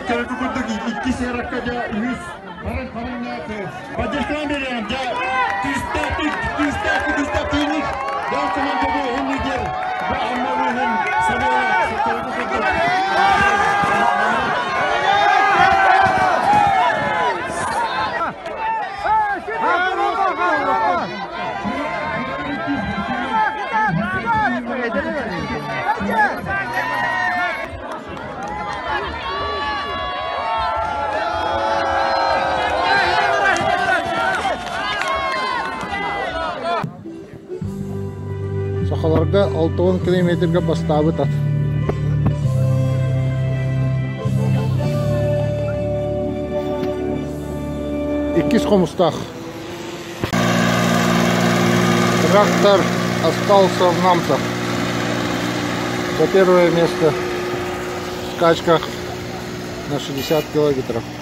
Көргү курдук иккис яракка дьэ үһүс харан хараннаах поддержкалаан биэриэҕим дьэ күүстээх күүстээх күүстээх тииник даахтанан бу иһин бу Амма улууһун Сабыала көргү курдук. Сахаларга 60 километрга бастаабыт ат. Иккис хомустаах. Трактор остался в Намцах. За первое место в скачках на 60 километров.